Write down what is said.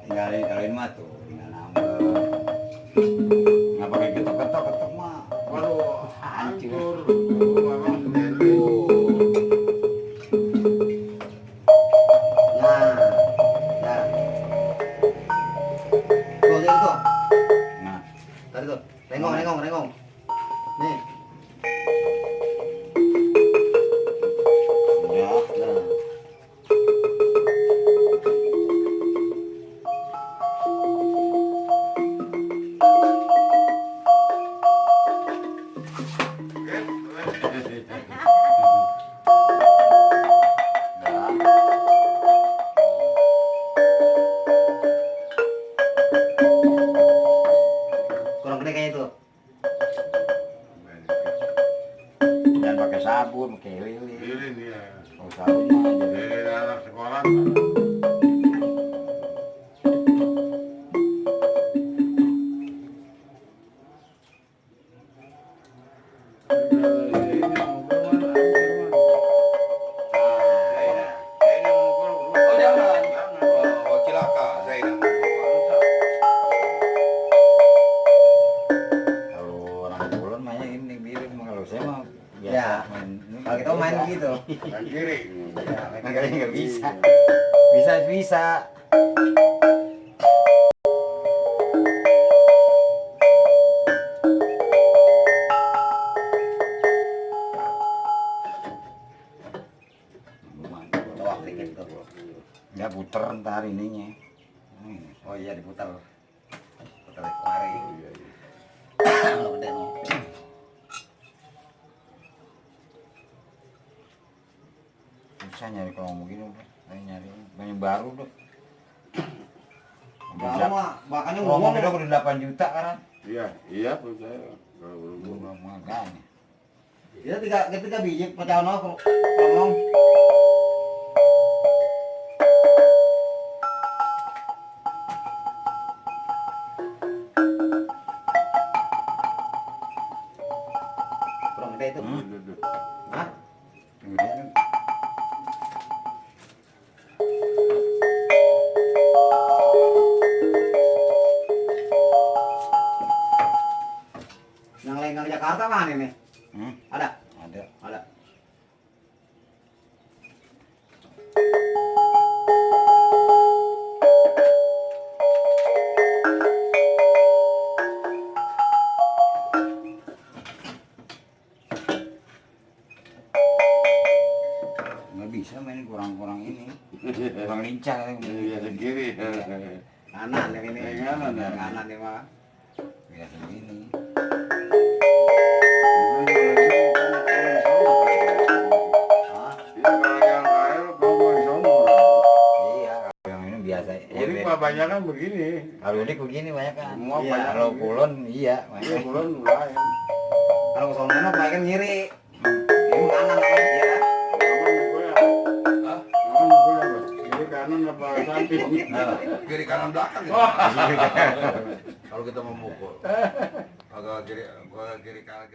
Tinggal kalian mah tuh, tinggal nambah. Nggak pakai ketok mah. Waduh, Hancur. memang sendiri. Nah, ya. Tuh, lihat tuh. Nah, Tadi tuh. Rengong. Nih. ya. Nah. Kurang gede kayak itu. Jangan pakai sabun, pakai lilin. Lilin ya. Kalau sabun mah jadi Lilin anak sekolah. Oh jangan. Oh cilaka, saya tidak mau. Kalau orang Kulon mainnya ini mirip, kalau saya mah biasa Ya. main. Kalau kita main gitu. Kan kiri. Ya, Makanya nggak bisa. Iya. Bisa. Tawak dikit tuh. Ya puter ntar ininya. Oh iya diputar. Putar kemari. Kalau gede nih. Susah nyari kalau begini udah. Saya nyari banyak baru tuh. Kalau mah makanya Kalau ngomong mobil udah 8 juta kan? Iya percaya. Kalau berhubung. Belum makanya. kita tiga biji pecah ngomong. Kurang gede itu. Hah? Kemudian Yang lenggang Jakarta mana nih? Ada? ada. Ada. Nggak bisa main kurang ini. Kurang lincah. Iya ke kiri. Kanan yang ini. Kanan, ya. Kanan nih mah. Biasa begini. Hah? Iya kalau yang lain kau mau sono. Iya, kalau yang ini biasa. Jadi kebanyakan begini. Kalau udik begini banyak kan. Semua Iya. banyak. Kalau Kulon iya, Iya banyak. bulan lain. Kalau sono mah pakai ngiri. Ini kanan namanya ya. Aman mukul ya. Hah? Aman mukul apa? Kiri kanan apa samping? Kiri kanan belakang ya. Kalau kita memukul agak kiri kanan